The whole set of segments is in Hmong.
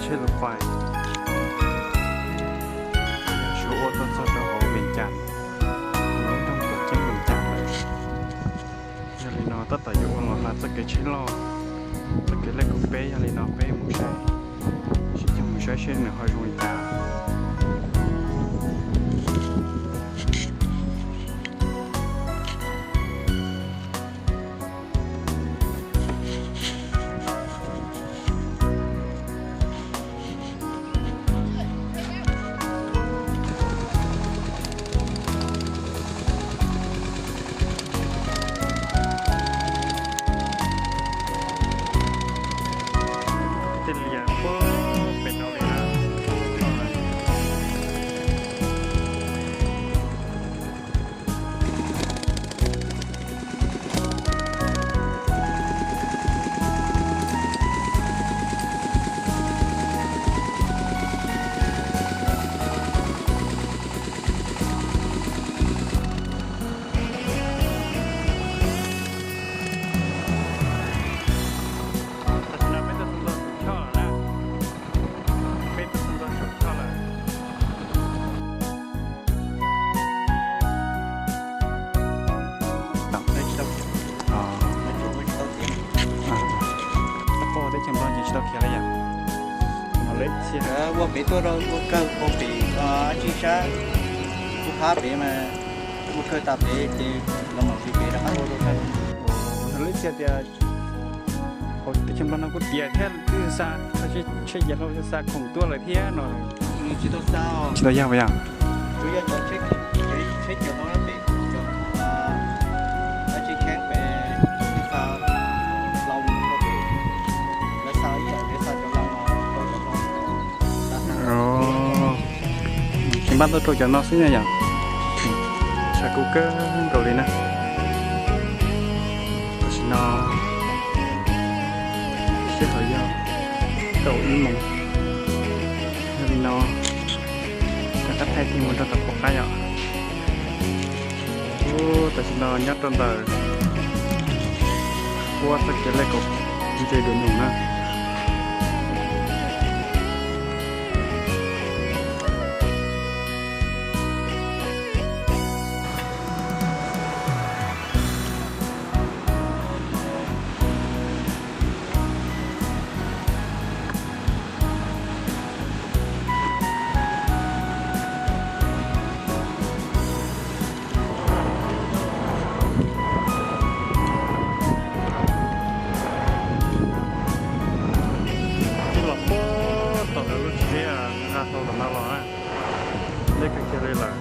Thiab lub fais, suav ua tuaj txog rau hauv Vees Cas, lub nroog tuam ceeb Vees Cas lawm. Yog li no tab tom yuav ua los hla txoj kev tsheb loj, txoj kev lej kaum peb. Yog li no peb mus saib, sib cog mus saib seb nws ho zoo li cas. Tej lias puag pem no li na. Tam sim no peb tuaj txog ntua saum choj lawm na. Peb tuaj txog ntua saum choj lawm. Teb chaws Nplog ces tsis tau khiav li yom? Ua pem tuaj rau ua kawg ua pem, tsis sab, kuv phab pem mas ua kawg tas pem ces los mus tsis pem rov qab ua rau kawg. Hnov lub txhia tias teb chaws Nplog no kuj tiav thiab, twb xa, tsheb ciav hlau xa khoom tuaj lawm thiab no. Tsis tau xa, tsis tau yog puas yog? Tsuas yog cov tsheb, tsheb ciav hlau pem, cov dab tsi kheeb pem, xa hlau rau pem, lawv xa ib yam li xa cov hlau no rau cov hlau. Tsis npaj tuaj rau cov no xwb na yom. Tshav kub kawg nkaus li na. Tam sim no sij hawm yog kaum ib moos. Yog li no rov qab thaij kiag mus rau tom pem qab yom. Ub, tam sim no nyob rau ntawm puab txoj kev lej kaum ntse dua nug na. Twb los puag tom lawv lub tsev nqa hlau tom no los na. Deb kawg kiag li lawm.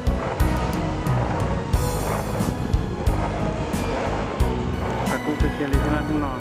Tshav kub kawg kiag li thiab na hnub no.